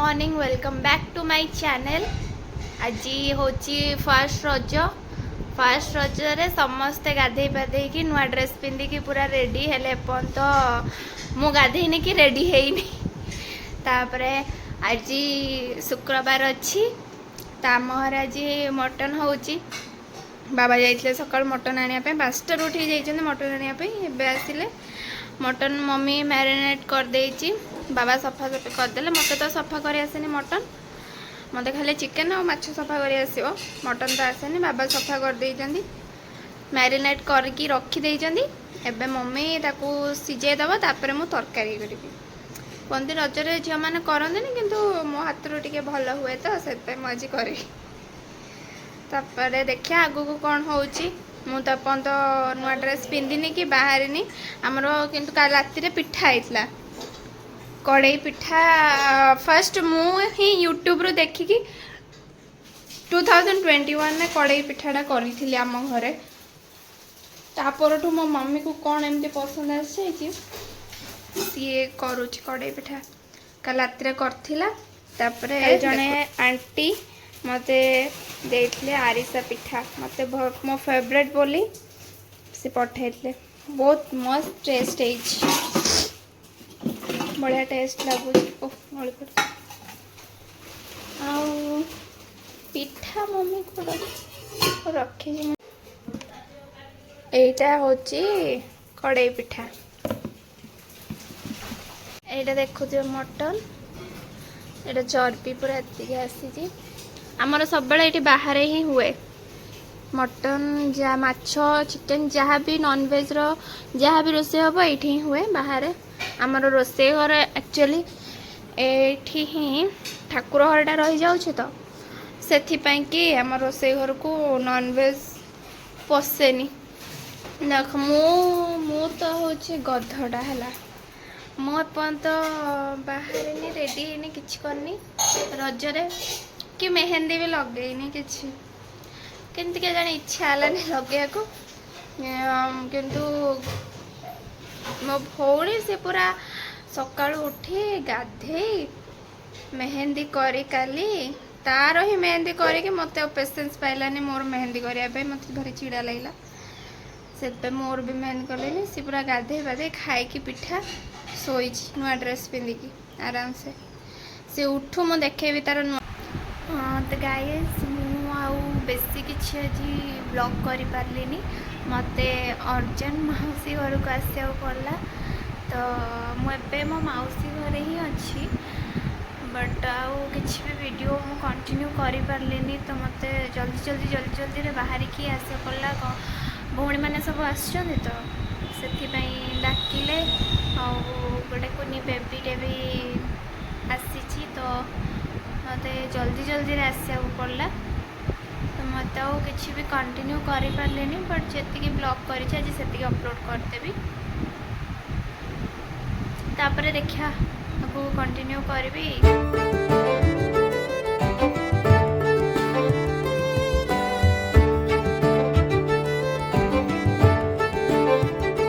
Morning, welcome back to my channel. ଆଜି ହେଉଛି first Raja. First ରଜରେ ସମସ୍ତେ ଗାଧେଇ ପାଧେଇକି ନୂଆ ଡ୍ରେସ୍ ପିନ୍ଧିକି ପୁରା ରେଡ଼ି ହେଲେ। ଏପର୍ଯ୍ୟନ୍ତ ମୁଁ ଗାଧେଇନି କି ରେଡ଼ି ହେଇନି। ତାପରେ ଆଜି ଶୁକ୍ରବାର ଅଛି ତ ଆମ ଘରେ ଆଜି ମଟନ୍ ହେଉଛି। ବାବା ଯାଇଥିଲେ ସକାଳୁ ମଟନ୍ ଆଣିବା ପାଇଁ। 5ଟାରୁ ଉଠିକି ଯାଇଛନ୍ତି ମଟନ୍ ଆଣିବା ପାଇଁ, ଏବେ ଆସିଲେ। ମଟନ୍ ମମି ମ୍ୟାରିନେଟ୍ କରିଦେଇଛି, ବାବା ସଫାସଫି କରିଦେଲେ। ମୋତେ ତ ସଫା କରି ଆସେନି ମଟନ୍। ମୋତେ ଖାଲି ଚିକେନ୍ ଆଉ ମାଛ ସଫା କରି ଆସିବ, ମଟନ୍ ତ ଆସେନି। ବାବା ସଫା କରିଦେଇଛନ୍ତି, ମ୍ୟାରିନେଟ୍ କରିକି ରଖିଦେଇଛନ୍ତି। ଏବେ ମମି ତାକୁ ସିଝେଇ ଦେବ, ତାପରେ ମୁଁ ତରକାରୀ କରିବି। କୁହନ୍ତି ରଜରେ ଝିଅମାନେ କରନ୍ତିନି, କିନ୍ତୁ ମୋ ହାତରୁ ଟିକେ ଭଲ ହୁଏ ତ ସେଥିପାଇଁ ମୁଁ ଆଜି କରିବି। ତାପରେ ଦେଖିବା ଆଗକୁ କ'ଣ ହେଉଛି। ମୁଁ ତ ଏପର୍ଯ୍ୟନ୍ତ ନୂଆ ଡ୍ରେସ୍ ପିନ୍ଧିନି କି ବାହାରିନି। ଆମର କିନ୍ତୁ କାଲି ରାତିରେ ପିଠା ହେଇଥିଲା, କଡ଼େଇ ପିଠା। ଫାର୍ଷ୍ଟ ମୁଁ ହିଁ ୟୁଟ୍ୟୁବରୁ ଦେଖିକି 2021ରେ କଡ଼େଇ ପିଠାଟା କରିଥିଲି ଆମ ଘରେ। ତା ପରଠୁ ମୋ ମମିକୁ କ'ଣ ଏମିତି ପସନ୍ଦ ଆସିଯାଇଛି, ସିଏ କରୁଛି କଡ଼େଇ ପିଠା। କାଲି ରାତିରେ କରିଥିଲା। ତାପରେ ଜଣେ ଆଣ୍ଟି ମୋତେ ଦେଇଥିଲେ ଆରିସା ପିଠା, ମୋତେ ମୋ ଫେଭରେଟ୍ ବୋଲି ସେ ପଠାଇଥିଲେ। ବହୁତ ମସ୍ତ ଟେଷ୍ଟ ହେଇଛି, ବଢ଼ିଆ ଟେଷ୍ଟ ଲାଗୁଛି। ଓଃ, ଗଳି ପଡ଼ିଛି। ଆଉ ପିଠା ମମି କୋଉଟା ରଖିଛି ମୁଁ। ଏଇଟା ହେଉଛି କଡ଼େଇ ପିଠା। ଏଇଟା ଦେଖୁଥିବେ ମଟନ୍। ଏଇଟା ଚର୍ବି ପୁରା ଏତିକି ଆସିଛି। ଆମର ସବୁବେଳେ ଏଇଠି ବାହାରେ ହିଁ ହୁଏ ମଟନ୍, ଯାହା ମାଛ, ଚିକେନ୍, ଯାହା ବି ନନଭେଜ୍ର ଯାହା ବି ରୋଷେଇ ହେବ, ଏଇଠି ହିଁ ହୁଏ ବାହାରେ। ଆମର ରୋଷେଇ ଘର ଆକ୍ଚୁଆଲି ଏଇଠି ହିଁ ଠାକୁର ଘରଟା ରହିଯାଉଛି ତ ସେଥିପାଇଁ କି ଆମ ରୋଷେଇ ଘରକୁ ନନଭେଜ୍ ପଶେନି। ଦେଖ, ମୁଁ ତ ହେଉଛି ଗଧଟା ହେଲା। ମୁଁ ଏପର୍ଯ୍ୟନ୍ତ ବାହାରିନି, ରେଡ଼ି ହେଇନି, କିଛି କରିନି ରଜରେ କି ମେହେନ୍ଦି ବି ଲଗେଇନି କିଛି। କେମିତି କେଜାଣି ଇଚ୍ଛା ହେଲାନି ଲଗେଇବାକୁ। କିନ୍ତୁ ମୋ ଭଉଣୀ ସେ ପୁରା ସକାଳୁ ଉଠି ଗାଧେଇ ମେହେନ୍ଦି କରି, କାଲି ତାର ହିଁ ମେହେନ୍ଦି କରିକି, ମୋତେ ଆଉ ପେସେନ୍ସ ପାଇଲାନି ମୋର ମେହେନ୍ଦି କରିବା ପାଇଁ। ମୋତେ ଭାରି ଚିଡ଼ା ଲାଗିଲା, ସେଥିପାଇଁ ମୋର ବି ମେହେନ୍ଦି କଲିନି। ସେ ପୁରା ଗାଧେଇ ପାଧେଇ ଖାଇକି ପିଠା ଶୋଇଛି ନୂଆ ଡ୍ରେସ୍ ପିନ୍ଧିକି ଆରାମସେ। ସେ ଉଠୁ, ମୁଁ ଦେଖେଇବି ତାର ନୂଆ। ହଁ ତ ଗାଇସ୍, ମୁଁ ଆଉ ବେଶୀ କିଛି ଆଜି ବ୍ଲଗ୍ କରିପାରିଲିନି। ମୋତେ ଅର୍ଜେଣ୍ଟ ମାଉସୀ ଘରକୁ ଆସିବାକୁ ପଡ଼ିଲା। ତ ମୁଁ ଏବେ ମୋ ମାଉସୀ ଘରେ ହିଁ ଅଛି, ବଟ୍ ଆଉ କିଛି ବି ଭିଡ଼ିଓ ମୁଁ କଣ୍ଟିନ୍ୟୁ କରିପାରିଲିନି। ତ ମୋତେ ଜଲ୍ଦି ଜଲ୍ଦି ଜଲ୍ଦି ଜଲ୍ଦିରେ ବାହାରିକି ଆସିବାକୁ ପଡ଼ିଲା। ଭଉଣୀମାନେ ସବୁ ଆସିଛନ୍ତି ତ ସେଥିପାଇଁ ଡାକିଲେ। ଆଉ ଗୋଟେ କୁନି ବେବିଟେ ବି ଆସିଛି, ତ ମୋତେ ଜଲ୍ଦି ଜଲ୍ଦିରେ ଆସିବାକୁ ପଡ଼ିଲା। ତ ମୋତେ ଆଉ କିଛି ବି କଣ୍ଟିନ୍ୟୁ କରିପାରିଲିନି, ବଟ୍ ଯେତିକି ବ୍ଲଗ୍ କରିଛି ଆଜି ସେତିକି ଅପଲୋଡ଼ କରିଦେବି। ତାପରେ ଦେଖିବା, ଆଗକୁ କଣ୍ଟିନ୍ୟୁ କରିବି।